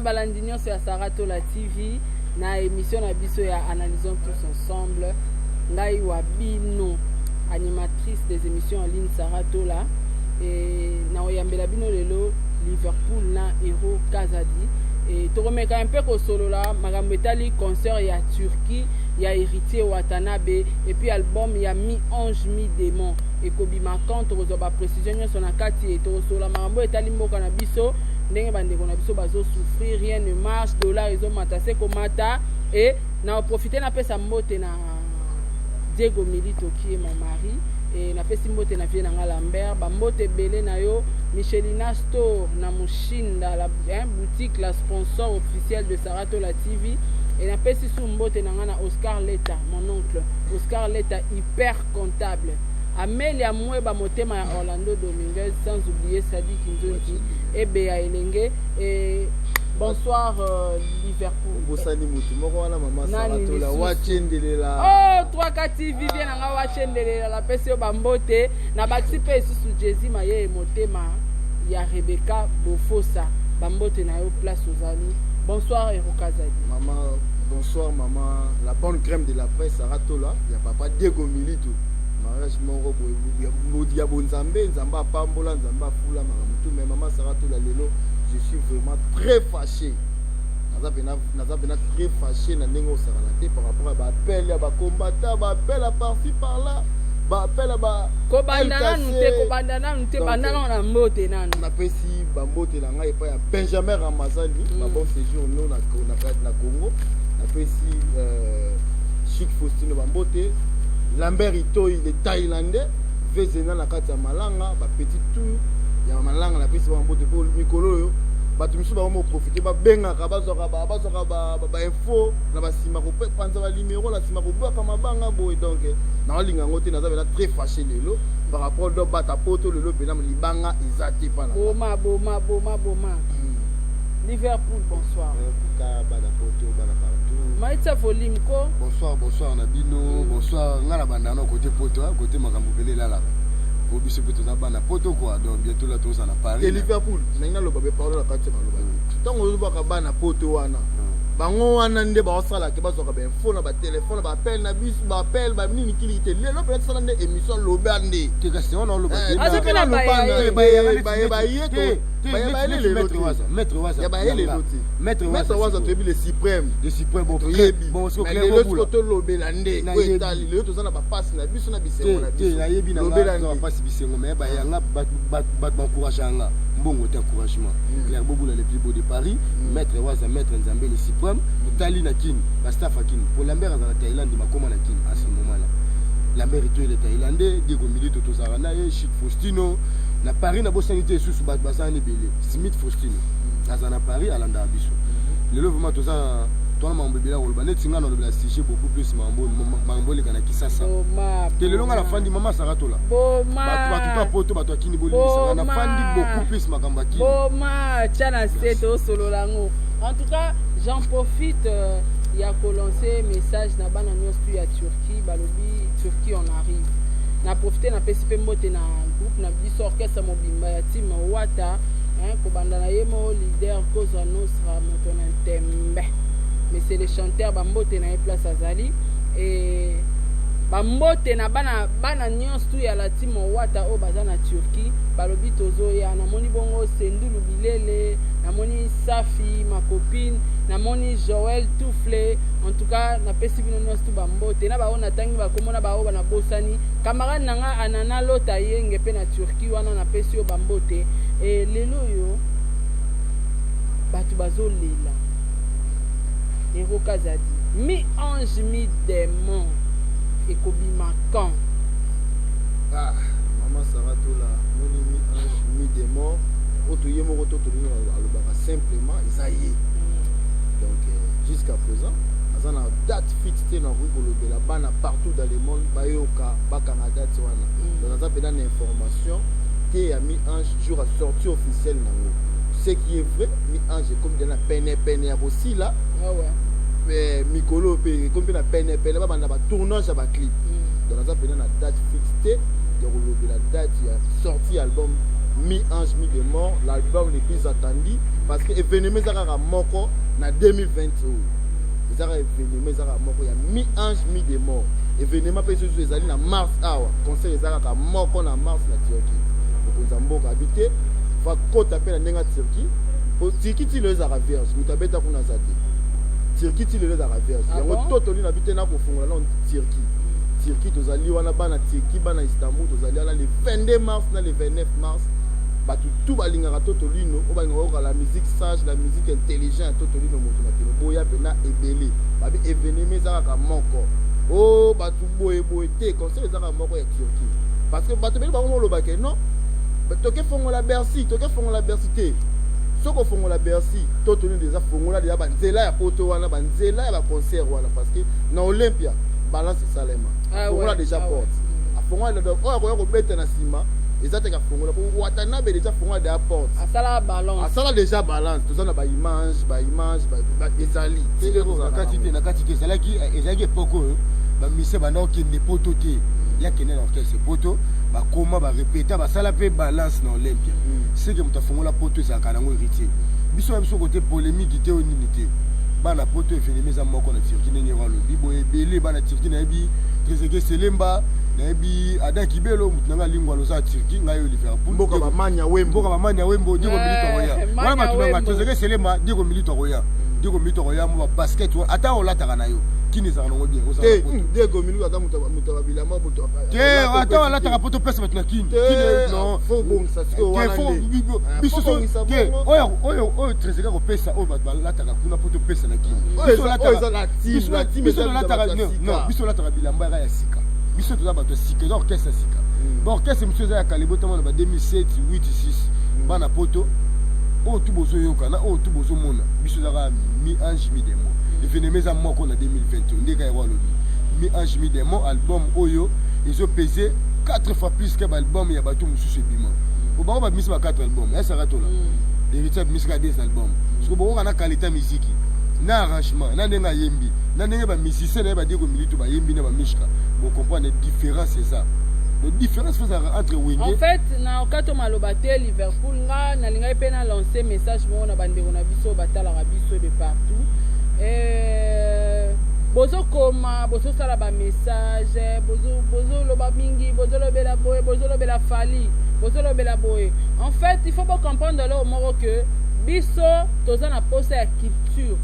Na balandi nyonso ya Saratola TV na émission na biso ya Analysons tous ensemble. Ngai wa bino, animatrice des émissions en ligne, Saratola, et na oyambela bino lelo Liverpool na Hero Kazadi. E tokomeka mpe kosolola makambo etali concert ya Turquie ya Héritier Watanabe et puis album ya Mi Ange Mi Démon ekobima quand. Tokozwa baprécision nyonso na kati. E tokosolola makambo etali mboka na biso, ndenge bandeko na biso bazosouffrir, rien ne marche, dollar ezomata se komata. E na oprofite napesa mbote na Diego Milito qui est mon mari, e napesi mbote na vie na nga Lambert, bambote ebele na yo. Michelina Store na Mushinda, la, hein, boutique, la sponsor officielle de Saratola TV. E napesi su mbote na nga na Oscar Leta, mon oncle Oscar Leta, hyper comptable, Amelia Mweba, motema ya Orlando Dominguez, sans oublier Sadi Kinzonzi Ebeya Elenge. Et bonsoir Liverpool. Obosani motu moko wana, mama. Nani? Saratola. Lisusu? Wachendelela. Oh, 3K TV, bien na nga wachendelela, napesi yo bambote. Nabakisi mpe lisusu Jésus Mayeye, motema ya Rebeka Bofosa, bambote na yo place ozali. Bonsoir Hero Kazadi. Mama, bonsoir mama, la bonne crème de la presse, Saratola ya papa Diego Milito. Mariage moko boye ya bonzambe, Nzambe apambola, Nzambe afula makambo tu. Mais mama Saratola, lelo je suis vraiment très fâché, naza pena très fâché na ndenge osakana te par rapport ya baappel ya bacombattant, baappel ya par-ci par-là, baappel ya ba Kobanda nanu te. LKC. Kobanda nanu te. Donc, Banda nanu na mbote nanu. Napesi bambote na ngai epai ya Benjamin Ramazani, babon séjour no na Congo. Napesi Chic Faustino bambote, Lambert Itoi le Thaïlandais, vezena na kati ya Malanga, bapetit tout ya Malanga, napesi bambote. Mpo mikolo oyo bato misusu bango moprofite, babengaka, bazwaka bainfo na basima, kopanza banimero na nsima, kobwaka mabanga boye. Donc naolinga yango te. Naza mpena très fâché lelo par rapport do bata poto. Lelo mpena libanga eza te mpa na nga. Boma, boma, boma, boma. Liverpool, bonsoir. Ka bana poto, bana partout. Maitsa volume ko. Bonsoir, bonsoir na bino. Bonsoir. Nga na banda na côté poto, hein, côté makambo pene elalaka po biso mpe toza bana poto quoi. Donc bientôt là toza na Paris. Te, Liverpool, ndenge naloba be parole na kati ya maloba te. Ntango ozobaka bana poto wana, bango wana nde baosalaka, bazwaka bainfo na batelefone, na baappel na biso, baappel banini kiliki te. Lelo mpena tosala nde émission, loba nde. Te, kasi wana oloba te. Aza mpe na baya. Bayeba lelo te. Maître Waza. Ya baye lelo te. Maître. Maître Waza, toyebi le suprême. Le suprême, bon. Toyebi. Bon, siko Mais Claire lelo Bobula. siko tolobela nde Nayebi. oyo etali lelo. Toza na bapasi na biso na bisengo na Te, te, biso. nayebi na Lobela nga nde. bapasi, bisengo, mais bayanga bato baencourage yanga, mbongo te, encouragement. Claire Bobula, le plus beau de Paris, maître Waza, maître Nzambe, le suprême. Totali na Kini, bastaff ya Kini, po Lambert aza na Thaïlande, makoma na Kini à ce moment là Lambert Ito ele Thaïlandais, Diego Milito tozalaka na ye, Chic Faustino na Paris, nabosani te lisusu bato baza na ebele. Smith Faustino aza na Paris, alandaka biso. Lelo vraiment toza twana makambo ebele ya koloba. Neti ngai nalobela sujet beaucoup plus makambo eleka na Kisasa. Boma. Te, lelo ngai nafandi, mama Saratola. Boma. Bato to poto, bato akini, bolimbisanga, Boma. nafandi beaucoup plus makambo akini. Boma, tia na se, tosolola yango. En tout cas, j'en profite ya kolancer message na bana nyonso tu ya Turquie. Balobi Turquie, on arrive. Na profite, napesi mpe mbote na groupe na biso, orchestre mobimba ya team Wata, hein, kobanda na ye mo leader Kozwa Nostra, moto na ntembe, mais c'est le chanteur, bambote na ye place azali. E bambote na bana, bana nyonso tu ya la team Wata oyo baza na Turquie. Balobi tozoya. Namoni bongo Sendulu Bilele, namoni Safi ma copine, namoni Joel Tufle. En tout cas, napesi bino nyonso tu bambote na baoyo natangi bakomona, baoyo banabosani, camarade na nga Anana Lota Yenge mpe na Turquie wana, napesi yo bambote. E lelo oyo bato bazolela Hero Kazadi, Mi Ange Mi Démon ekobima quand? Ah, mama Saratola, moni Mi Ange Mi Démon oyo toye moko to tolingi alobaka simplement eza ye. Donc jusqu'à présent aza na date fixe te. Nakoki kolobela bana partout dans le monde bayoka, bakanga date wana. Donc aza mpena na information te ya Mi Ange, jour ya sortie officielle nango. Ce qui est vrai, Mi Ange ekomi deja na pene pene ya kosila. Mikolo mpe ekomi mpe na pene pene, babanda batournage ya baclip. Donc aza mpena na date fixe te ya kolobela date ya sortie ya album. Mi Ange Mi Démon, l'album le plus attendu, parce que événement eza kaka moko na 2020 oyo. Eza kaka événement, eza kaka moko ya Mi Ange Mi Démon. Événement mpe susu ezali na mars awa, concert eza kaka moko na mars na Turquie. Mokonzi ya mboka abi te fa kota mpe na ndenge ya Turquie, po Turquie ti lelo ezalaka vierge, moto abeta kuna aza te. Turquie ti lelo ezalaka vierge. Ah yango bon? To toli na bi te na kofungola nano Turquie. Turquie tozali wana, bana Turquie, bana Istanbul, tozali wana le 22 mars na le 29 mars. Bato tu balingaka Totolino, oyo balingaka koyoka la musique sage, la musique intelligent ya Totolino, moto na telo boya mpena ebele. Babi événement eza kaka moko o bato boyeboye te, concert eza kaka moko ya Turquie, parce que bato ebele bango olobake non, toke fongola Bercy, toke fongola Bercy te. Soki ofongola Bercy, to toni deja fongola deja banzela ya poto wana, banzela ya baconcert wana, parce que na Olympia balance esalema. Ah afongola ouais, déjà ah ouais. porte, afongola. Donc oyo akoya kobeta na nsima eza teke afongola, po Watanabe déjà fongola deja porte. Asala balance. Asala déjà balance, toza na baimage, baimage ezali. Na kati te, na kati te. Ezalaki époque oyo bamise banda okende poto te, yakende na orchestre poto, bakoma barepeta, basala mpe balance na Olympia. Seke moto afongola poto ezalaka nango Héritier. Biso na biso kote polémique te, oyo nini te. Bana poto, événement eza moko na Turquie, ndenge ero alobi boye, ebele bana Turquie. Nayebi Tréseke Selemba, nayebi Adam Kibelo, motu nanga lingwala oza ya Turquie, ngai oyo Liverpool. Mboka bamanya Wembo. Mboka bamanya Wembo, Diego Milito akoya. Manya wana bato nanga Wembo. Tréseke Selema, Diego Milito akoya, Diego Milito akoya. Mo babasket wana ata olataka na yo kini ezalaka nango bien, ozala te na poto. Diego Minutu ata moto ya bilamba, moto Te, ata olataka poto, pesa bato na kini. Te, Kini, non. faut bongisa sikoyo Te, wana faut nde. Ah, biso faut bongisa te, bongo. oyo Tréseke kopesa, oyo bato balataka kuna po topesa na kini. Oyo Biso oyo eza la team, la team biso eza tolataka bato ya non, sika. non, biso tolataka bilamba yaka ya sika. Biso toza bato ya sika, eza orchestre ya sika. Baorchestre mosusu eza ya kala, ebotama na ba 2007, 8, 6. Bana poto oyo tu bozoyoka na oyo tu bozomona, biso ezaka Mi Ange Mi Démon. Événement eza moko na 2021, ndenge yango alobi, Mi Ange Mi Démon, album oyo ezopese 4 fois plus ke baalbum ya bato mosusu ebima. Po bango babimisi ba 4 album esaka tola, Héritier abimisi kaka 2 album. Soki bokoka na qualité ya miziki, na arrangement, na ndenge ayembi, na ndenge bamusicien na ye badiego Milito bayembi na bamishka, bocomprendre différence eza. Donc différence fo ezalaka entre En Wenge. fait, na okato maloba te, Liverpool, nga nalingaki mpe na lance message moko na bandeko na biso oyo batalaka biso de partout. Bozokoma, bozosala bamessage, bozoloba mingi, bozolobela boye, bozolobela Fally, bozolobela boye. En fait, il faut bocomprendre eloko moko, ke biso toza na posa ya culture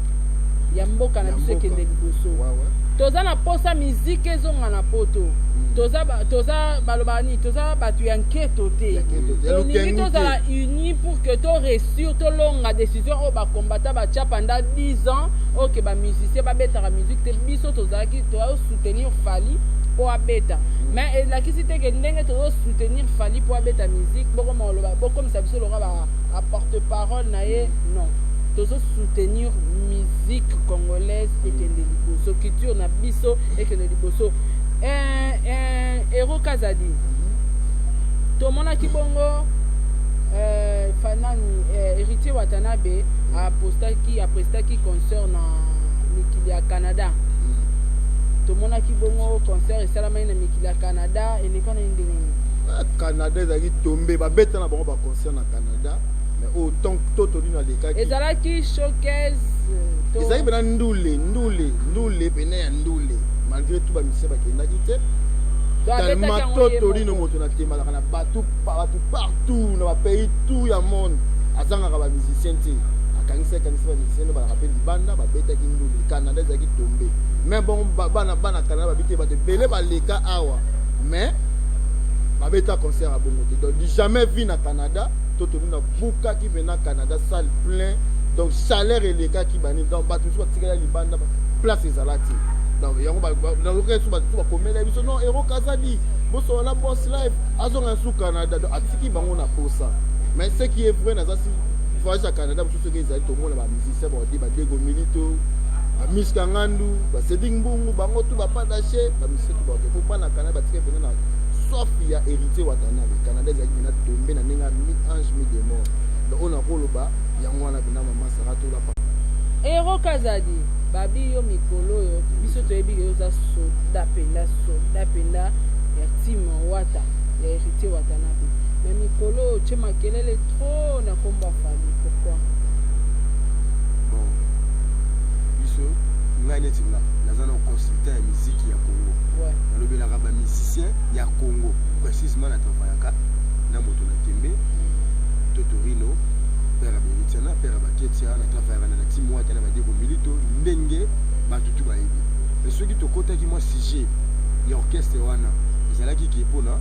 ya mboka na Ya biso mboka. ekende liboso. Ouais. Toza na posa miziki ezonga na poto. Toza balobaka nini, toza bato ya nketo te. Ya nketo te, ya Tolingi lokengu te. tozala uni pour que toréussir, tolonga décision oyo bakombata batia pendant 10 ans, oyo ke bamusicien babetaka musique te. Biso tozalaki tozosoutenir Fally mpo abeta, mais elakisi te ke ndenge tozosoutenir Fally mpo abeta musique, bokoma oloba bokomisa biso loka baporte parole na ye. Non, tozosoutenir musique congolaise ekende liboso, culture na biso ekende liboso. Hero Kazadi, tomonaki bongo fanani Héritier Watanabe apostaki concert na mikili ya Canada. Tomonaki bongo concert esalamaki na mikili ya Canada, eleka na ye ndenge nini? Ah, Canada ezalaki tombe, babeta na bango baconcert na Canada, mais oyo to tolino alekaki Ezalaki showcase ezalaki mpena ndule, ndule, ndule pene ya ndule. Malgré tout bamusicien bakendaki te. Donc, abetaki Tellement yango ye to tolino moko. moto na temalaka na bato, bato partout na bapays tout ya monde, azangaka bamusicien te. Akangisi, akangisi bamusicien nde balaka mpe libanda, babetaki ndule. Canada ezalaki tombe, mais bon, bana Canada babi te, bato ebele baleka awa, mais babeta concert ya bongo te. Donc du jamais vu na Canada. To tolino abukaki mpena Canada, salle plein, donc chaleur elekaki bani. Donc bato mosusu batikala libanda, place ezala te. Donc yango nazoki so bato mosusu bakomela biso non, Hero Kazadi boso wana Boss Life azonga su Canada. Donc atiki bango na posa. Mais ce qui est vrai, naza si voyage ya Canada mosusu soki ezali, tomona bamusicien baodi, badego Milito, bamiska Ngandu, basedik Mbungu, bango tu bapadache, bamusicien tu baoke po bana Canada batika mpena na soif ya Héritier Watanabe. Canada ezalaki mpena tombe na ndenge ya Mi Ange Mi Démon. Donc oyo nakoloba yango wana mpena, mama Sara Tola. Hero Kazadi, babi yo mikolo oyo biso toyebi ke yo oza soda mpenza, soda mpenza ya team Wata, ya Héritier Watanabe. Mais mikolo otie makelele trop na kombo ya Fally, pourquoi? Bon, biso, ngai neti nga naza na consultant ya miziki ya Congo. Nalobelaka bamusicien ya Congo, précisement na travaillaka na moto na tembe Totorino, père ya Beritiana, père ya Baketia. Na travaillaka na team Wata na Badeko Milito, ndenge bato tu bayebi. Mais soki tokɔtaki mwa sujet ya orchestre wana, ezalaki ke mpona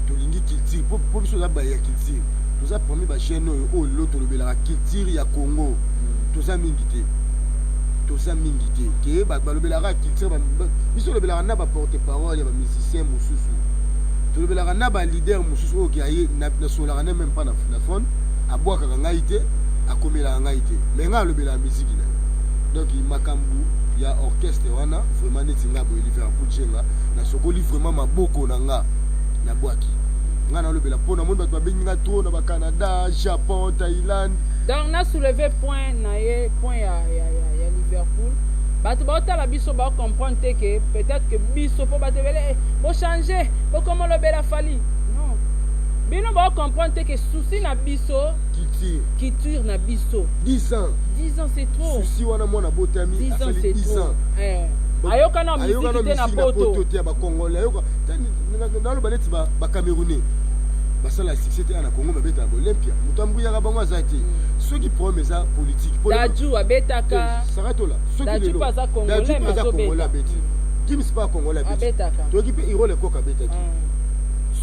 tolingi culture, po biso toza baye ya culture, toza parmi bajeune oyo lelo tolobelaka culture ya Congo. Toza mingi te, toza mingi te ke bato balobelaka culture. Biso tolobelaka na baporte parole ya bamusicien mosusu, tolobelaka na baleader mosusu oyo ke aye nasololaka ne même pas na phone, abwakaka ngai te, akomelaka ngai te, mais ngai alobelaka miziki na ye. Donc makambo ya orchestre wana, vraiment neti nga boye Liverpool Jenga, nasokoli vraiment maboko na nga, nabwaki. Ngai nalobela mpo namoni bato babengi nga trop na bacanada, Japon, Thaïlande. Donc na soulevé point na ye, point ya Liverpool. Bato baotala biso, baocomprendre te ke peut-être que biso mpo bato ebele bochange, bokoma olobela Fally. Non, bino baocomprendre te ke souci na biso culture. Culture na biso. 10 ans. 10 ans, c'est trop. Souci wana, mwana botami 10 ans, asali c'est 10 trop. ans. Ayoka na miziki te na Poto. Te ya bacongolais ayoka. Naloba neti bacamerounais basala succès te na Congo, babetaka baolympia, moto ambuyaka bango aza te. Soki problème eza politique Daju abetaka. Saratola. Soki lelo aza Congolais, aza Congolais, abeti. Gims mpe Congolais, abeti. Toyoki mpe Hiro Lecoq abetaki.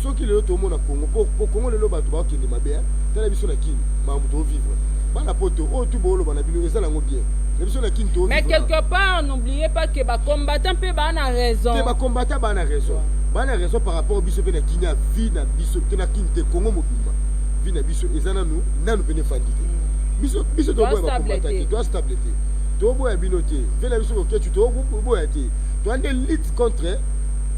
Soki lelo tomona Congo, po Congo lelo bato bakokende mabe. Tala biso na Kini, makambo tovivre, bana Poto oyo tu booloba na bino eza nango bien, na biso na Kini. Mais quelque part, n'oubliez pas que bacombattant mpe baa na raison. Te, bacombattant baa na raison, baa na raison par rapport biso mpe na Kini ya vie na biso te, na Kini te, Congo mobimba, vie na biso eza nanu nanu pene efandi te. Biso biso toboya bacombattant te, toa stable te, toboya bino te, vie na biso Boketu toboya te, toa nde lutte contre.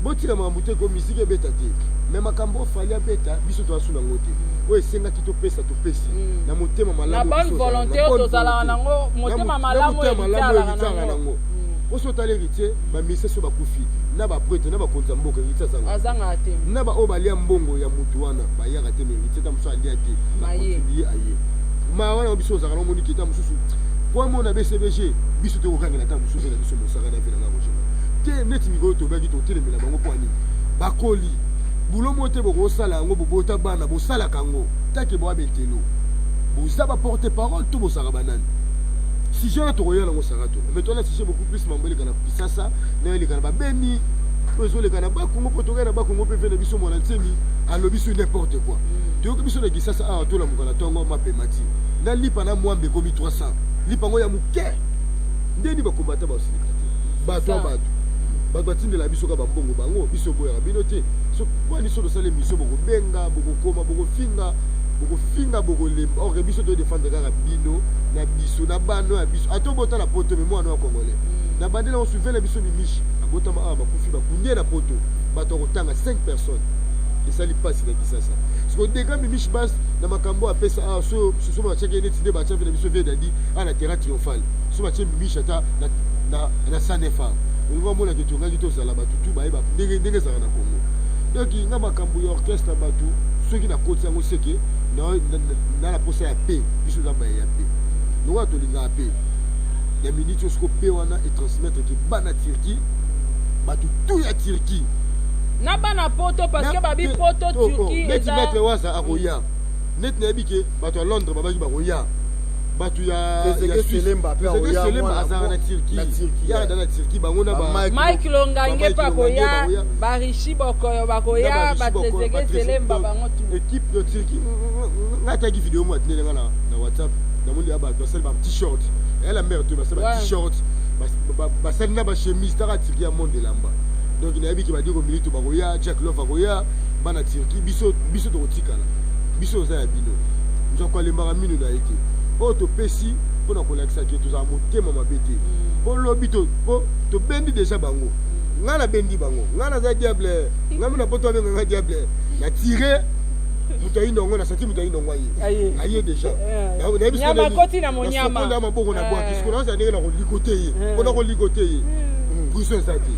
Botika makambo te ko misiki ebeta te, mais makambo oFally abeta, biso toasu nango te. Oyo esengaki topesa, topesi na motema malamu. Na bonne volonté oyo tozalaka nango, motema malamu. Ezalaka nango. Poso otala Héritier, bamise so bakufi na baprêtre na bakonzi ya mboka, Héritier azangaka te. Na baoyo balia mbongo ya mutu wana bayaka te, mais Héritier ta mosusu alia te, bacontribue aye ma wana. Biso ozalaka namoniki ta mosusu po mona BCBG, biso tokokangela ta mosusu na biso mosaka na vie nanga Roger te. Neti mikolo tobaki totelemela bango mpo anini? Bakoli bulo mo te, bokosala yango, bobota bana, bosalaka yango take boya betelo, boza baporte parole to bozalaka banani? Sujet wana tokoya nango saka to, mais towana sujet beaucoup plus mambo eleka na Kisasa, na eleka na babeni, oyo ezoleka na Bakongo, mpo tokai na Bakongo mpe ve na biso mwana Ntiemi alobi so n'importe quoi. Toyoki biso na Kisasa awa, tolamuka na ntongo, mapema ti na lipa na mwambe ekomi 300, lipa yango ya moke. Ndeni bakombata baosilika te, bato ya bato, bato batindela biso ka bambongo bango, biso boyaka bino te. So kwani so tosala émission, bokobenga, bokokoma, bokofinga, bokofinga, bokolemba. Or biso todefendre kaka bino na biso na bano ya biso. Ata obota na Poto, mais mwana ya Congolais na bandela osuve na biso. Mimishi abotama awa, bakufi, bakundi ye na Poto, bato ya kotanga 5 personnes, esali mpasi na Kisasa. Siko dega Mimishi bas na makambo apesa awa, so so batiaki neti nde batia mpe na biso vie dadi awa na terrain triomphal, so batie Mimishi ata na sanefa, olingi omonake tongaki tozala bato tu bayeba ndenge ndenge ezalaka na Congo. Donc nga makambo ya orchestre, bato soki nakoti yango, seke na posa ya pe biso eza baye ya pe lokola tolingaka pe ya miniti oyo. Siko pe wana etransmettre ke bana Turquie, bato tu ya Turquie na bana Poto, parce que babi Poto, Turquie. Neti maître Waza akoya, neti nayebi ke bato ya Londres babaki bakoya, bato ya Selemba azalaka na Turquie, yaka na Turquie, bango na Mike Longange mpe akoya, Barichi Bokoyo bakoya, Batrezege Selemba, bango tu. Équipe de Turquie, nga taki video mo atinele nga na WhatsApp, namoni ya bato basali ba t-shirt eyala mare to basali ba t-shirt, basali na bachemise. Taka Turquie ya monde elamba. Donc nayebi ke Badiko Milito bakoya, Jack Love akoya, bana Turquie. Biso biso tokotikala, biso oza ya bino. Nzoko alembaka mino na ye te. Oyo topesi mpona kolakisa ke tozala motema mabe te, mpo lobi po tobendi deja bango. Ngai nabendi bango, ngai naza diable, ngai mina poto abenga ngai diable. Na tire moto ayi ndongo, na sati moto ayi ndongo, aye aye deja. Nyama koti na monyama. Nasokola maboko na bwaki. Sikoyo naza ndenge na kolikote ye, mpona kolikote ye. Prison eza te.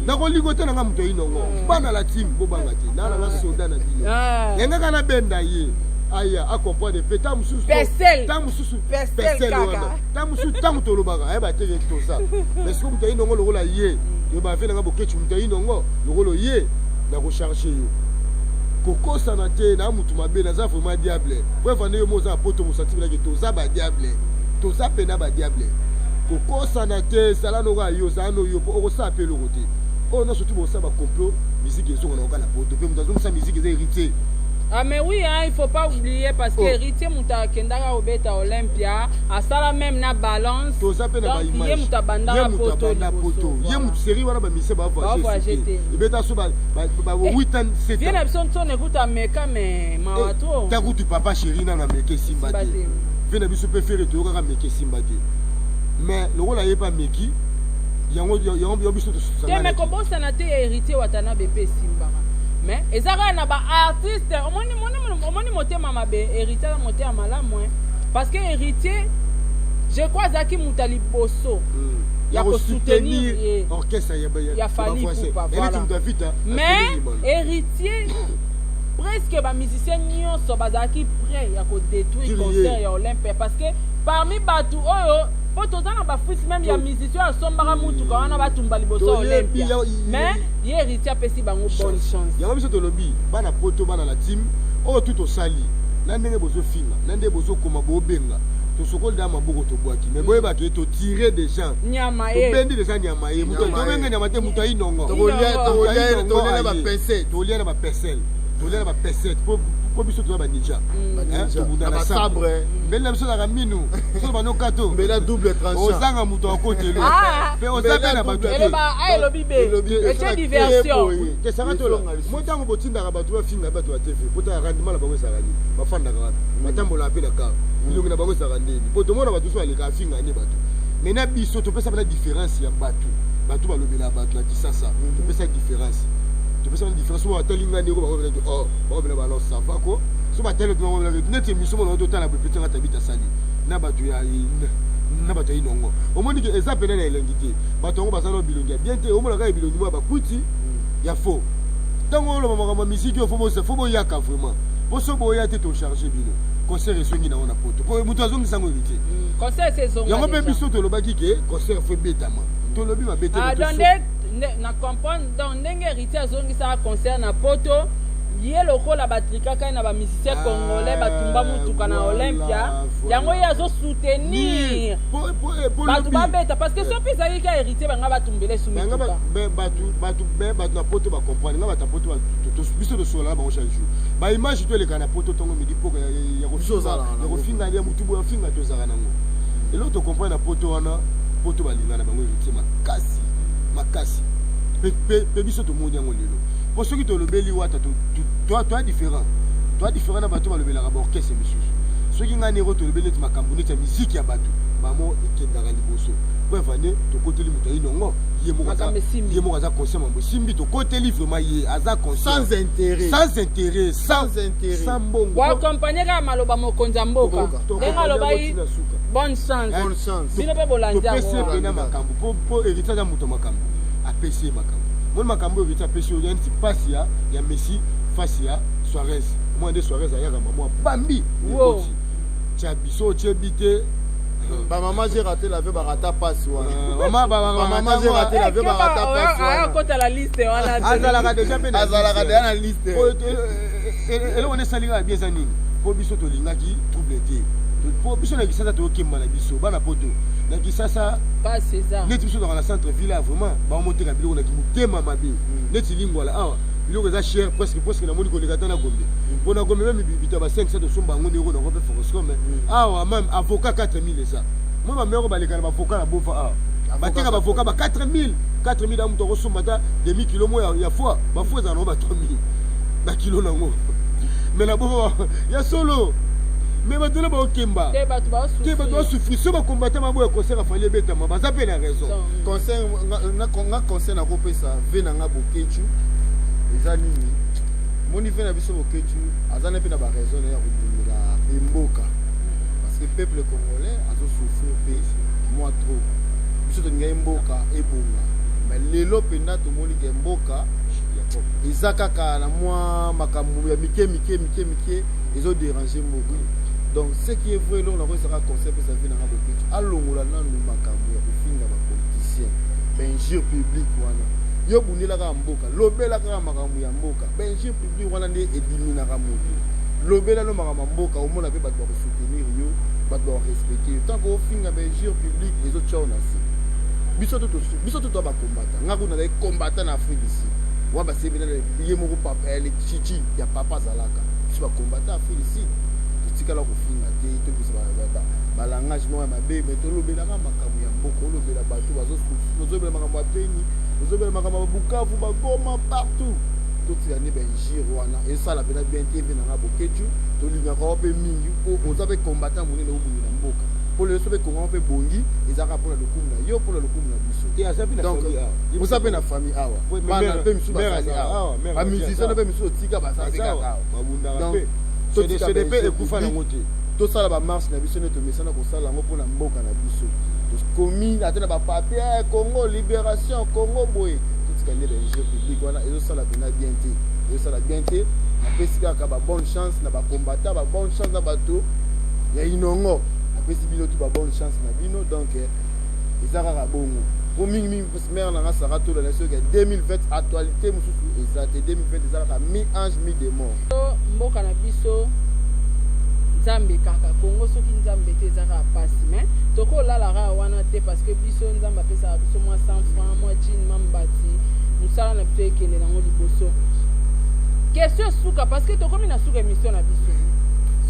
Nakolingo te nanga moto ayinongo. Bana la team bobanga te. Naa nanga soda na bino. Yangaka nabenda ye. Aya acomprendre mpe ntango mosusu, ntango mosusu pesel wana, ntango mosusu, ntango tolobaka ayeba te ke toza. Mais soki moto ayinongo lokola ye, toyeba ave nanga Boketshu, moto ayinongo lokolo ye, nakocharge yo. Kokosana te na mutu mabe, naza vraiment diable. Po evande yo mo oza na poto, mosanti bilaki toza badiable, toza pena badiable. Kokosana te, zala noka yo, zala no yo, po okosala mpe eloko te. Oyo nyonso tu bosala bacomplot, musique ezonga na oka na poto, mpe moto azongisa musique eza Héritier. Ah mais oui hein, il faut pas oublier parce que Héritier moto akendaka kobeta Olympia, asala même na balance. Toza mpe na baimage. Ye moto abandaka poto. Poto ye moto série wana, bamise bavoyage te, ebeta so ba 8 ans, 7 ans. Vie na biso ntsone ekuta meka, mais mawa to. Takutu papa chéri nano ameke, esimba te. Vie na biso mpe Ferre, toyokaka meke, esimba te. Mais lokola ye mpe ameki yango, yango biso. Te, mais kobosana te ya Héritier Watanabe mpe esimbaka. Mais eza kaka na baartiste. Omoni motema mabe, Héritier aza motema malamu, parce que Héritier, je crois, azalaki moto ya liboso ya kosoutenir ye orchestre ya Fally Ipupa, voilà. Mais Héritier, presque bamusicien nyonso bazalaki prêt ya kodétruire concert ya Olympia, parce que parmi bato oyo, mpo toza na bafuite même ya musicien asombaka mutuka wana, batumba liboso ya Olympia. Mais ye Héritier apesi bango bonne chance. Yango biso tolobi, bana poto, bana la team, oyo tu tosali na ndenge bozofinga, na ndenge bozokoma, bobenga, tosokoli da maboko, tobwaki. Mais boyebaka ye totire déjà nyama. Tobendi déjà nyama ye. Tobenga nyama te, moto ayinongo. Tolia na bapesele, tolia na bapesete, po biso toza baninja, tobunda na sabre. Mbeli na biso ezalaka minu soki banokato. Mbela double tranchant. Ozanga moto akotelo mpe oza mpe na bato. Elobi be etie diversion. Kesanga tolonga mo ntango botindaka bato bafinga bato ya TV, po tala rendement na bango ezalaka nini, bafandaka wapi, batambolaka mpe na kar, bilongi na bango ezalaka ndeni, po tomona bato so baleka afinga nde bato. Mais na biso topesa mpena différence ya bato. Bato balobelaka bato na Kisasa, topesa différence, topesa mpena différence. So batali nga ndeko, bango pena oh, bango pena balance, ça va ko. So batali bango pena neti émission mona totala boye, petit nga tabita asali na bato ya inongo, omoni ke eza pena na elengi te. Bato yango baza na bilongi ya bien te, omonaka bilongi moko ya bakwiti ya faux. Ntango oloba makambo ya misiki oyo, fo boyaka vraiment, po so boya te, tocharge bino. Concert esongi nango na poto, po moto azongisa yango Héritier. Concert ezonga. Yango mpe biso tolobaki ke concert fo ebetama, tolobi mabe te. Donc na comprendre, donc ndenge Héritier azongisaka concert na poto, ye lokola batrikaka ye na bamusicien congolais, batumba mutuka na Olympia, yango ye azosoutenir bato babeta, parce que soki ezalaki ka Héritier, banga batumbela esu mituka. Bato na poto bacomprendre nga, bato ya poto, biso tosola na bango chaque jour. Baimage to eleka na poto ntongo midi poka ya kofinga ya motu boye afinga, tozalaka nango. Eloko tocomprendre na poto wana, poto balinga na bango Héritier makasi makasi, mpe biso tomoni yango lelo. Po soki tolobeli Wata, toa différent, toa différent na bato balobelaka baorchestre misusu. Soki ngai nero tolobeli neti makambo neti ya miziki ya bato bamo ekendaka liboso, po evande tokoteli moto ayinongo, ye moko aza conscient, mambo esimbi, tokoteli vraiment, ye aza conscient. Sans intérêt. Sans intérêt, sans intérêt. Sans mbongo. Boaccompagne kaka maloba mokonzi ya mboka ndenge alobaki bonne chance. Bonne chance. Bino mpe bolandi. Topesi ye mpena makambo, po Héritier aza moto makambo, apesi ye makambo. Moni makambo oyo Héritier apesi oyo neti pasi ya Messi face ya Suarez. Mwa nde Suarez ayaka mamo abambi ekoti tia biso otiebi te. Bamama, j'ai raté l'avion, barata pasi wana. Mama, j'ai raté l'avion, barata pasi wana. Akota la liste wana. Azalaka déjà mpe. Azalaka déjà na liste. Eloko nde esalingaka bien eza nini? Mpo biso tolingaki trouble te, po biso na Kisasa toyokemba na biso bana poto na Kisasa. Pasi eza. Neti biso tozalaka na centre ville, vraiment baomoteka biloko na kimotema mabe. Neti Lingwala awa, biloko eza cher presque presque, namoni koleka ata na Gombe. Mpo na Gombe même bita ba 500 tosomba yango ndeko nango mpe Foroscome. Awa même avocat 4000 eza. Moi bamere baleka na bavocat na Bova awa, bateka bavocat ba 4000 4000. A moto akosomba ata demi kilo mo ya foie, bafoi ezala nango ba 3000 bakilo nango. Mais na Bova ya solo, mais bato na baokemba. Te, bato te, bato basouffrir. So bakombata maboya concert afali ebetama, baza mpe na raison. Conseil nga, conseil nakopesa ve na nga Boketshu eza nini? Moni ve na biso Boketshu aza na mpe na baraison na ye ya kobundela mboka, parce que peuple congolais azosouffrir mpe mwa trop. Biso tolingai mboka ebonga. Mais lelo mpenza tomoni ke mboka eza kaka na mwa makambo ya mike mike mike mike ezodéranger mboka. Donc ce qui est vrai, eloko nakoyesaka conseil, pesa vie nanga Boketshu, alongola nanu makambo ya kofinga bapoliticien, bainjure publique wana. Yo bundela kaka mboka, lobela kaka makambo ya mboka. Bainjure publique wana nde ediminaka moto. Lobela no makambo ya mboka, omona mpe bato bakosoutenir yo, bato bakorespecter yo. Tant que ofinga, bainjure publique ezotia yo na se. Biso to toa bacombattants. Nga kuna nazali combattant na Afrique du Sud wana, basebi ye moko papa chichi ya papa azalaka. Biso bacombattants Afrique du Sud totikala kofinga te, tobisa balangage moko ya mabe, mais tolobelaka makambo ya mboka. Olobela bato bazolobela makambo ya Beni, ozobela makambo ya Bukavu, Bagoma, partout. Totika nde bainjure wana, esala mpena bien te. Mpe nanga Boketshu, tolingaka wa mpe mingi mpo oza mpe combattant monene, obungi na mboka. Mpo lelo so mpe Kongo mpe bongi, ezalaka mpona lokumu na yo, mpona lokumu na biso. Donc oza mpe na famille awa, bana mpe misusu bazali awa, bamusicien mpe misusu otika baza mpe kaka awa. Donc CDP ekufa nango te. Tosala bamarche na biso nde tomesana kosala yango mpona mboka na biso. Tokomi ate na bapapier, Congo libération, Congo boye. Totika nde bainjure publique wana, ezosala mpena bien te, ezosala bien te. Napesi kaka babonne chance na bacombattants, babonne chance na bato ya Inongo. Napesi bino tu babonne chance na bino. Donc eza kaka bongo po mingimingi mare nanga Sara Tola. Soki ya 2020, actualité mosusu eza te. 2020 eza kaka mi ange mi démon. Mboka na biso, Nzambe kaka. Kongo, soki Nzambe te, eza kaka pasi. Mais tokolalaka wana te, parce que biso Nzambe apesaka biso mwa 100 franc, mwa jean, mwa mbati, mosala na biso ekende nango liboso. Question suka, parce que tokomi na suka émission na biso.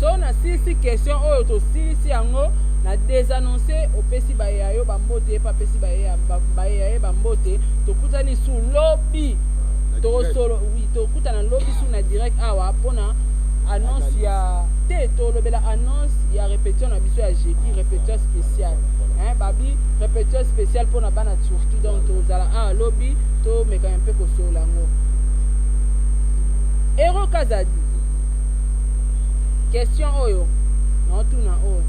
So nasilisi question oyo, tosilisi yango na désannonce. Opesi bayeya yo bambote, ye mpe apesi bayeya ye bambote. Tokutani su lobi, tokosolo. Oui, tokutana lobi su na direct awa mpona annonce ya te. Tolobela annonce ya répétition na biso ya jeudi, répétition spéciale, hein, babi répétition spéciale mpona bana Turquie. Donc tozala awa lobi, tomekana mpe kosolola yango. Hero Kazadi, question oyo naotuna oyo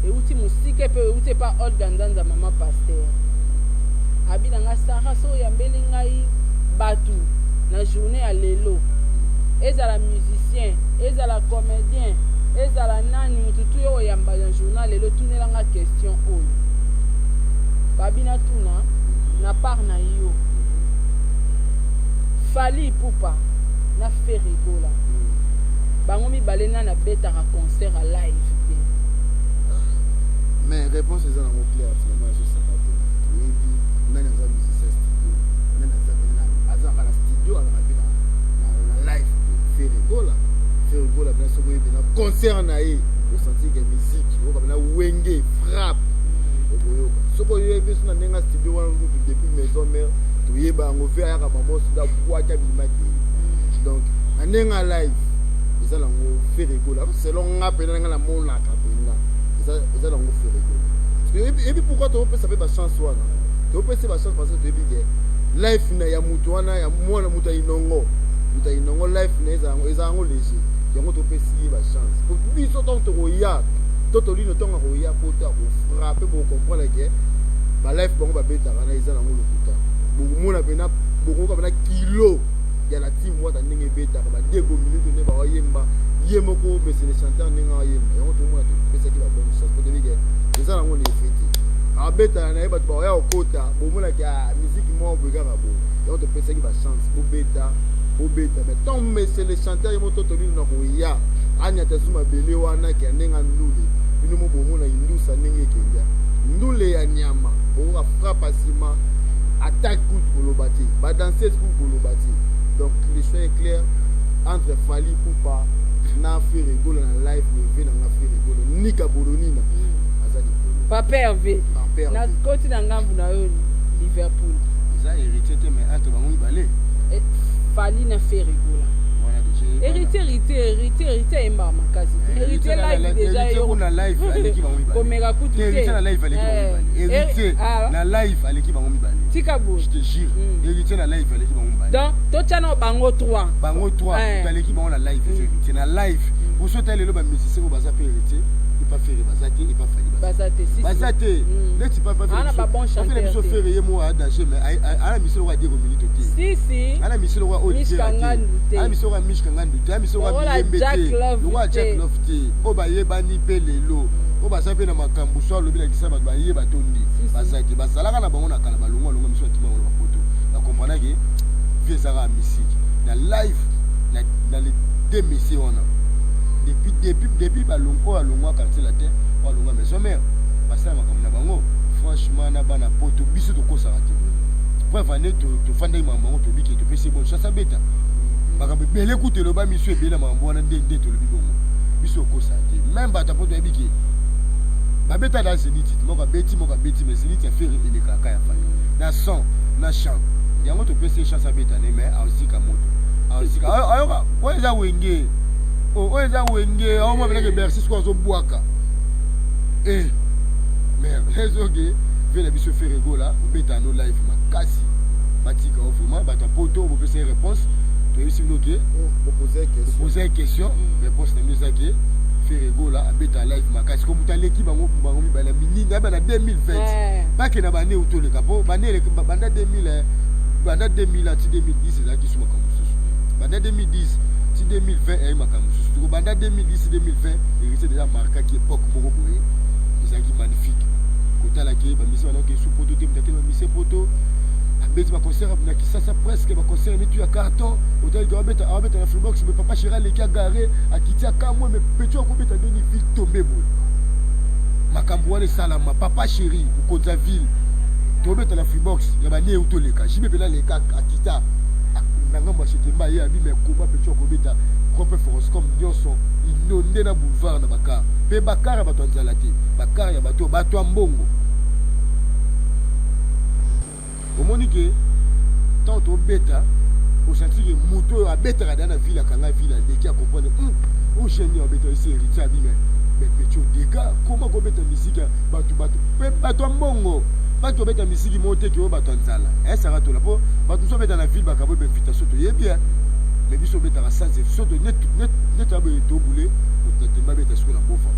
euti mosika mpe euti epa Olga Nzanza, mama pasteur. Abi na nga: "Sara, so oyambeli ngai bato na journée ya lelo, ezala musicien, ezala comédien, ezala nani, motu tu yo oyamba na journal lelo, tunelanga question oyo." Babi natuna na part na yo, Fally Ipupa na Ferre Gola, bango mibale, nani abetaka concert a live bien? Mais réponse eza nango claire finalement, ezosaka te. Toyebi nani aza musicien studio, nani aza pena azalaka na studio, azalaka mpe na live. Ferre Gola, Ferre Gola mpena, soki oyebi na concert na ye, osentir ke musique oyoka mpena Wenge frappe, okoyoka. Soki oyebi so na ndenge ya studio wana kutu, depuis Maison Mère toyeba yango, ve ayaka bango soda bwaki abimaki ye. Donc na ndenge ya live eza nango Ferre Gola, selon nga mpena, nga namonaka mpenza eza nango Ferre Gola. Ebi pourquoi topesa mpe bachance wana? Topesa bachance parce que toyebi ke life na ya motu wana, ya mwana moto ya Inongo, moto ya Inongo, life na eza yango léger. Yango topesi ye bachance. Po biso ntango tokoya to tolino, ntango akoya po to akofrapper, bocomprendre ke balife bango babetaka na eza nango lokuta. Bokomona mpena, bokoyoka mpena kilo ya la team Wata ndenge ebetaka, badego minute nde bawayemba, ye moko monsieur le chanteur ndenge awayemba. Yango tomona topesaki babonne chance, po toyebi ke eza nango na effet te. Abetaka na ye, bato bakoya kokota, bomonaki musique moko boye kaka boye. Yango topesaki bachance, bobeta, bobeta. Mais tant monsieur le chanteur ye moto tolino na koya aniata su mabele wana ke ya ndenge ndule, bino mo bomona indusa ndenge ekenda ndule ya nyama, bokoka frappe nsima, attaque kutu koloba te, badanseuse kutu koloba te. Donc le choix est clair entre Fally Ipupa na Ferre Gola na live. Leve nanga Ferre Gola, nika bolonina aza likolo. Papa Hervé. Papa Hervé. Nakoti na ngambu na yo Liverpool. Eza Héritier te, mais entre bango mibale. Fally na Ferre Gola. Wana déjà. Héritier, Héritier, Héritier, Héritier ayembaka makasi te. Héritier live déjà yo kuna live aleki bango mibale. Komeka kutu te. Héritier na live aleki bango mibale. Héritier na live aleki bango mibale. Tika boye. Je te jure, Héritier na live aleki bango mibale. Donc totya na bango 3. Bango 3, moto aleki bango na live eza Héritier na live. Poso ta lelo bamusicien oyo baza mpe Héritier. Epa Ferre baza te, epa Fally baza te. Baza te. Neti papa biso Ferre, ye mo aya danger, mais aya misolo kwa Diego Milito te. Si si. Ana misolo kwa Olivier te, ana misolo kwa Mishka Ngandu te, ana misolo kwa Biyembe te, lokwa Jack Love te. Oyo bayebani mpe lelo, oyo baza mpe na makambo so alobi na kisa, bato bayeba tondi baza te. Bazalaka na bango na kala, balongwa longa miso, bakima bango na bapoto, bacomprendre ke vie ezaka ya musique na live na les deux messieurs wana. Depuis balongo, oyo alongwa Quartier Latin, oyo alongwa Maison Mère, basala makambo na bango franchement na bana poto. Biso tokosaka te. Preuve ane, tofandaki makambo yango, tobiki, topesi bonne chance, abeta makambo ebele. Kutu eloba miso ebele na makambo wana. Nde tolobi bongo, biso okosaka te. Même bato apo toyebi ke babeta na Zénith, moko abeti, moko abeti, mais Zénith ya Ferre elekaka ya Fally na son na chant. Yango topesi ye chance abeta ne, mais aosika moto, aosika ayoka. Oyo eza Wenge, oyo eza Wenge, aomwa penake Bercy siko azobwaka e mare. Ezoke ve na biso Ferre Gola obeta no live makasi, batika o vraiment bato ya poto. Bopesa ye réponse, toyebisi bino ke opose question, réponse na bino eza ke Ferre Gola abeta live makasi ko moto aleki bango, bango mibale minini aba na 2020 bake na bane utoleka po bane banda 2000, banda 2000 ti 2010 ezalaki su makambo mosusu, banda 2010 ti 2020 eyaki makambo mosusu. Toko banda 2010 2020, Héritier déjà marquaki époque moko boye, ezalaki magnifique. Kotalaki bamisi wana oke su poto te, moto akende bamisi poto, abeti baconcert na Kisasa, presque baconcert mitu ya carton. Otalaki abeta na Freebox, mais papa chéri aleki, agare, akiti, akamwe, mais petit akobeta ndenge ville tombe boye. Makambo wana esalama. Papa chéri, mokonzi ya ville, tobeta na Freebox ya banie toleka jibe mpena aleka, akita na ngambo ya Shetemba, ye abi me koma petit akobeta grand pe Foroscom nyonso inonde na boulevard na bacar, mpe bacar ya bato ya nzala te, bacar ya bato ya mbongo. Omoni ke ntango tobeta, osanti ke moto oyo abetaka da na ville, akanga ville, aleki, acomprendre o jeune abeta esi Héritier abi mais petit odega koma kobeta misiki ya bato, bato mpe bato ya mbongo, bato obeta misiki moko te ke oyo bato ya nzala esaka tola, mpo bato mosusu obeta na ville bakabo bainvitation, toyebi mais biso obetaka sans so neti aboye. Tobule moto na tembe abeta sikoyo na Bova,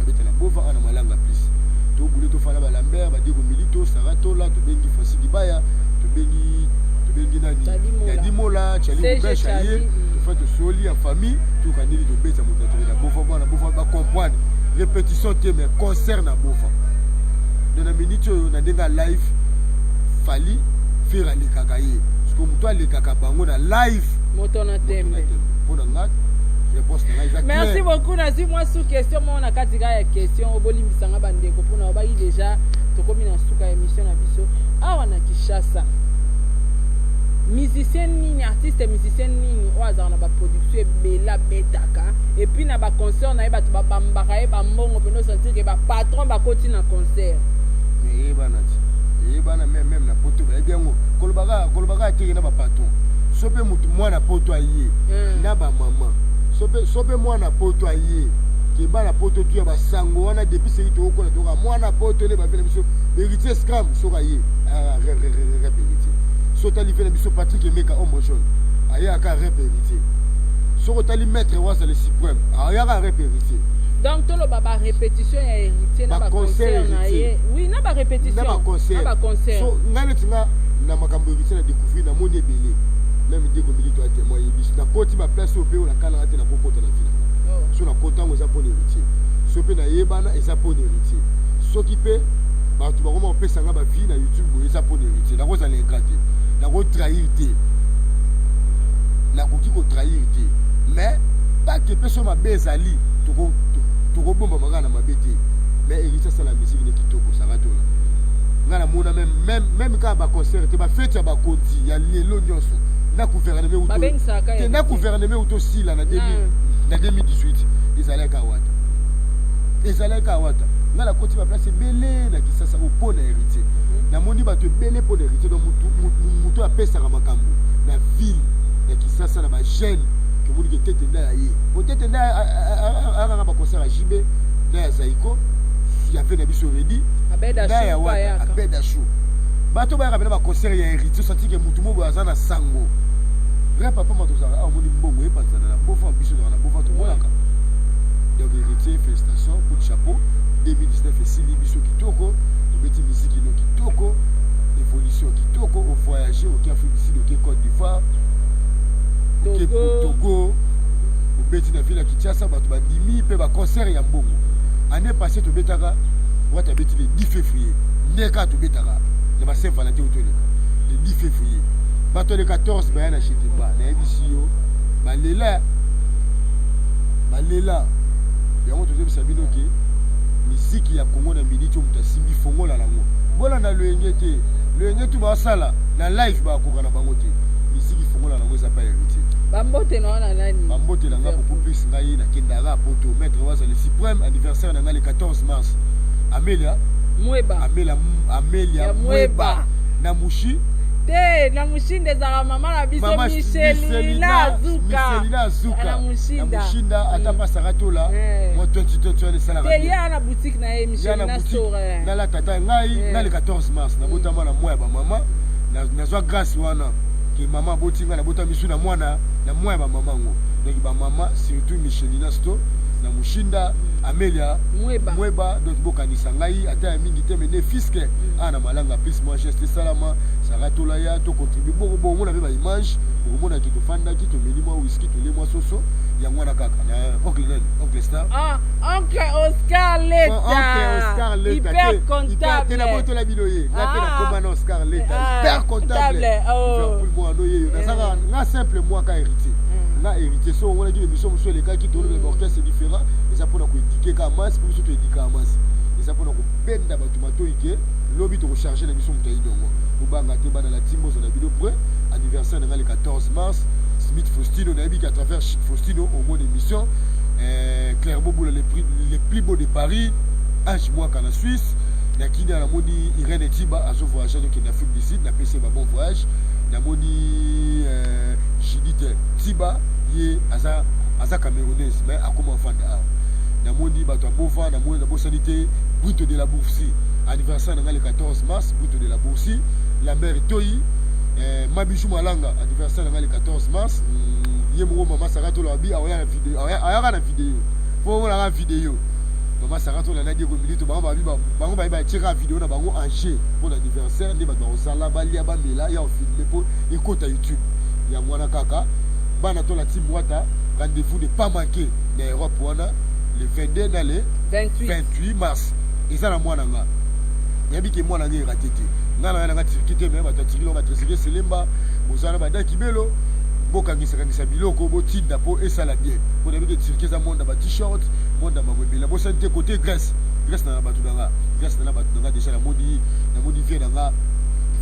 abeta na Bova ana Malanga plus. Tobule, tofanda balambert, Badiego Milito, Saratola, tobengi Francis Dibaya, tobengi nani, Dadi Mola, Chali Mubesha, ye tofa, tosoli ya famille, tokandeli, tobeta moto na toke na Bova. Bwana Bova bacomprendre répétition te, mais concert na Bova. Donc na minute oyo, na ndenge ya live, Fally, Ferre alekaka ye, parce que moto alekaka bango na live. Moto na tembe. Mpo na nga, réponse na ngai eza. Merci beaucoup. Nazwi mwa sous question moko na kati kaka ya question. Obolimbisanga bandeko, mpona obaki déjà tokomi na suka ya émission na biso. Awa na Kinshasa, musicien nini, artiste musicien nini oyo azalaka na baproduction ebele, abetaka, et puis na baconcert na ye bato babambaka ye bambongo mpena, osentir ke bapatron bakoti na concert? Mais eyebana ti, eyebana même na poto bayebi yango. Kolobaka ateke na bapatron, so mpe motu mwana poto aye na bamama, so mpe mwana poto aye ke bana poto tu ya basango wana. Depuis seki tokokola, tokoka mwana poto nde bave na biso Héritier Scram. Soki aye rep Héritier, so otali ve na biso Patrick Emeka, homme jaune, ayaka rep Héritier. Soki otali Maître Waza le suprême, ayaka rep Héritier. Donc toloba barépétition ya Héritier na baconcert na ye, oui, na barépétition. Na baconcert. Na baconcert. So ngai neti nga na makambo Héritier na découvrir, namoni ebele. Même Diego Milito atémoin, yebi nakoti baplace oyo mpe oyo nakalanga te, nakokota na vie nanga. So nakota yango, eza mpona Héritier. So mpe nayebana, eza mpona Héritier. Soki mpe bato bakoma kopesanga bavie na YouTube boye, eza mpona Héritier. Nakozala ingrat te, nakotrahir te, nakoki kotrahir te, mais pake mpe so mabe ezali, tokobombama kaka na mabe te. Mais Héritier asala musique ne kitoko, saka tola ngai namona même kaka baconcert te, bafete ya bakonzi ya lelo nyonso na gouvernement te, na gouvernement utosila na 2018, ezalaki awata, ezalaki awata. Ngai nakoti baplace ebele na Kisasa oyo mpo na Héritier. Namoni bato ebele mpo na Héritier. Donc motu apesaka makambo na ville ya Kisasa na bajeune, tomoni ke tete nda ya ye po tete nda akaka baconcert ya JB na ya Zaiko ya ve na biso redi nda ya wata abeda chou. Bato bayaka pena baconcert ya Héritier, osati ke motu mo boye aza na sango vrai papa. Moto ozalaka awa, omoni mbongo epanzana na Bova, biso tozalaka na Bova, tomonaka. Donc Héritier, félicitations, coup de chapeau. 2019 esili biso kitoko, obeti miziki no kitoko, évolution kitoko, ovoyage, oke Afrique du Sud, oke Côte d'Ivoire, oke Togo, obeti na ville ya Kinshasa, bato bandimi mpe baconcert ya mbongo. Année passée tobetaka wata, abeti le 10 février, nde kaka tobetaka na ba Saint Valentin oyo toleka le 10 février, bato le 14 baya na Chetemba. Nayebisi yo, balela balela yango. Tozoyebisa bino ke miziki ya Kongo na miniti oyo, moto asimbi fongola nango, bolanda loyenge te. Loyenge tu basala na live, bakoka na bango te. Miziki fongola nango eza pa Héritier. Bambote na wana nani? Bambote na nga beaucoup plus, ngai nakendaka poto, Maître Waza le suprême, anniversaire na ngai le 14 mars, Amelia Mweba. Amelia, Amelia Mweba na Mushi. Te, na Mushinda ezalaka mama na biso Michelina Azuka. Michelina Azuka. Na Mushinda. Na Mushinda, ata pasaka tola mwa 2020 wana esalaka. Te, ye na boutique na ye, Michelina Store. Nalata ata ngai na le 14 mars, nabotama na mwa ya bamama, nazwa grâce wana ke mama aboti ngai, nabota misu na mwana na mwa ya bamama yango. Donc bamama, surtout Michelina Store na Mushinda, Amelia Mweba. Mweba. Donc bokanisa ngai ata ya mingi te, mais ne fiske awa na malanga plus moi geste esalama saka tola ya tocontribue bomona mpe baimage, okomonaki tofandaki, tomeli mwa whisky, tolie mwa soso, yango wana kaka na oncle nani, oncle Star. Ah, oncle Oscar Leta. Oncle Oscar Leta. Hyper comptable. Te, nabotola bino ye, nga mpe nakoma na Oscar Leta, hyper comptable. Liverpool mwana oyeyo, nazaka nga simple mwaka Héritier, nga Héritier. So omonaki émission mosusu elekaki, tolobela baorchestre différent, eza mpona koéduquer ka masse, mpo biso toéduquaka masse, eza mpona kobenda bato matoi ke lobi tokocharge na biso moto ayidongo. Bobanga te, bana la timbo, ozala bino prêt. Anniversaire na nga le 14 mars. Smith Faustino, nayebi qu'à travers Chic Faustino omona émission, Claire Boboula, le plus beau de Paris, Ange Mwaka na Suisse, na Kinia namoni Irène Etiba azovoyage, azokende Afrique du Sud, napesi ye babon voyage. Namoni Judith Tiba, ye aza camerounaise mais akoma ofanda awa. Namoni bato ya Bova, namoni, nabosani te Brito de la Boursi, anniversaire na ngai le 14 mars, Brito de la Boursi, la mère Toi, Mabijou Malanga, anniversaire na ngai le 14 mars. Ye moko mama Saka Tola abi aoya na video, ayaka na video fo omonaka video. Mama Saka Tola na Diego Milito, bango babi, bango bayebi, batieka video na bango en jeu mpo na anniversaire nde bato bakosala, balia, bamela, ya ofilme mpo ekota YouTube. Yango wana kaka bana to la team Wata, rendez-vous ne pas manquer na Europe wana le 22 na le 28, 28 mars. Eza na mwana nga, nayebi ke mwana nga eraté te. Nga na nanga Turki te, mais bato ya Turki longo batreseke selemba, bozala na badaki belo, bokangisakangisa biloko, botinda mpo esala bien, mpo nayebi ke Turki eza monde ya ba-t-shirt, monde ya bango ebele. Bosani te côté Grèce, Grèce na bato na nga, Grèce na bato na nga déjà. Namoni vie na nga,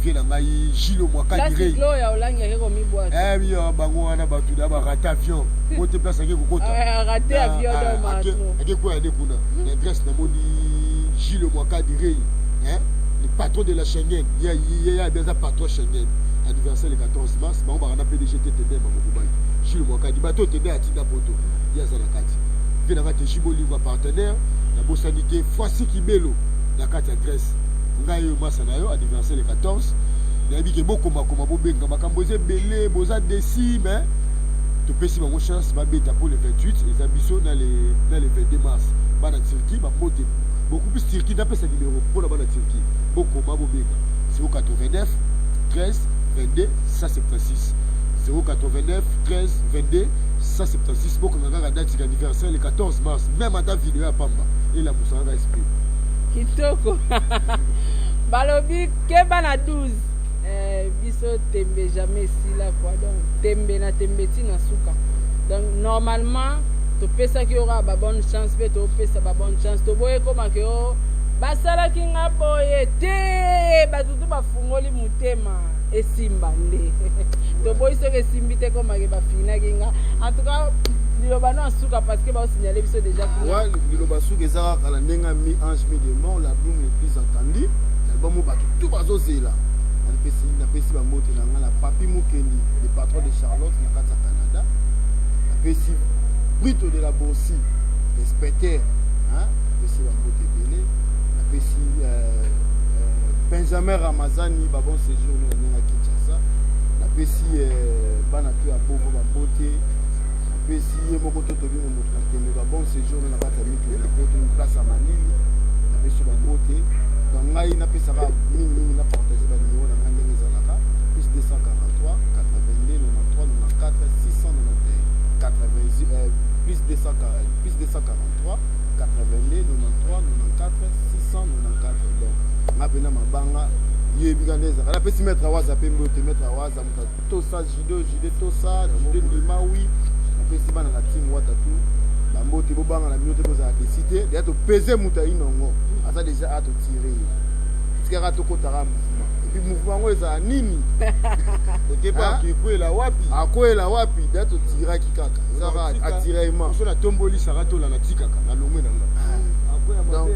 vie na ngai Gilo Mwakadirei. Gloria Olangi ake komibwaka. Biyo bango wana, bato na barate avion mo te, place ake kokota. Raté avion do matro. Ake kwaya nde kuna na Grèce. Namoni Gilo Mwakadirei, le patron de la Schengen, ye abe aza patron Schengen, anniversaire le 14 mars. Bango baka na PDG te, tende bamokobaki Gilo Mwakadi, bato tende atinda poto, ye aza na kati mpe na kati Jibolingo partenaire. Nabosani te Francis Kibelo na kati ya Grèce, ngai oyo masa na yo, anniversaire le 14. Nayebi ke bokomakoma, bobenga, makambo eza ebele, boza desi, mais topesi bango chance babeta mpo le 28 eza biso na le 22 mars. Bana Turquie, bambote beaucoup plus. Turquie, napesa numéro mpona bana Turquie, bokoma, bobenga 089 13 22 176, 089 13 22 176. Bokanga kaka date ya anniversaire le 14 mars, même ata video ya pamba elamusaka kaka esprit. Kitoko. Balobi keba na 12, biso tembe jamais esila quoi. Donc tembe na tembe ntina suka. Donc normalement topesaki yo kaka babonne chance, mpe topesa babonne chance. Toboyi ekomaki yo basalaki nga boye te, bato tu bafungoli motema, esimba nde toboyi. Soki esimbi te, komaki bafinaki nga. En tout cas, liloba no asuka, parce que baosignale biso déjà kuna. Ouais, liloba suka eza kaka na ndenge ya mi ange mi de mort, l'album le plus attendu, l'album oyo bato tu bazozela. Napesi bambote na ngai na Papi Mukendi, le patron de Charlotte na kati ya Canada. Napesi Brito de la Boursi, l'inspecteur, napesi bambote ebele. Napesi Benjamin Ramazani babon séjour na ndenge ya Kinshasa. Napesi bana to ya Bovo bambote. Napesi ye moko to tobino moto na tembe ba bon séjour na kati ya mikili na poto na place ya malili. Napesi bambote. Donc ngai napesaka mingimingi, na partage banimero na ngai ndenge ezalaka: plus 243 82 93 94 691 80, plus 243 82 93 94 694. Donc nga mpena mabanga yebika nde ezalaka. Napesi maître Awaza mpe mbote, maître Awaza, moto tosa judo, jude tosa jude ndima. Wi, napesi bana na team Watatu bambote. Bobanga na bino te, bozala desi te. Deya topese moto ayinongo aza déjà atotire ye, tikaka tokotaka mouvement. Et puis mouvement yango ezala nini? Otepa akwela wapi? Akwela wapi? Deya totiraki kaka, ezaka atiraillement. So natombolisaka tola, natikaka, nalongwe na nga. Donc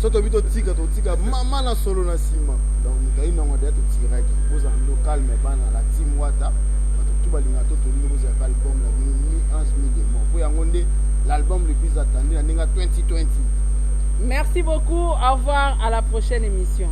so tobi totika, totika mama na solo na nsima. Donc moto ayinongo deya totiraki. Bozala ndo calme, bana la team Wata, bato tu balingaka to tolingi bozalaka album na bino mi ange mi démon, mpo yango nde l'album le plus attendu na ndenge ya 2020. Merci beaucoup. Au revoir. À la prochaine émission.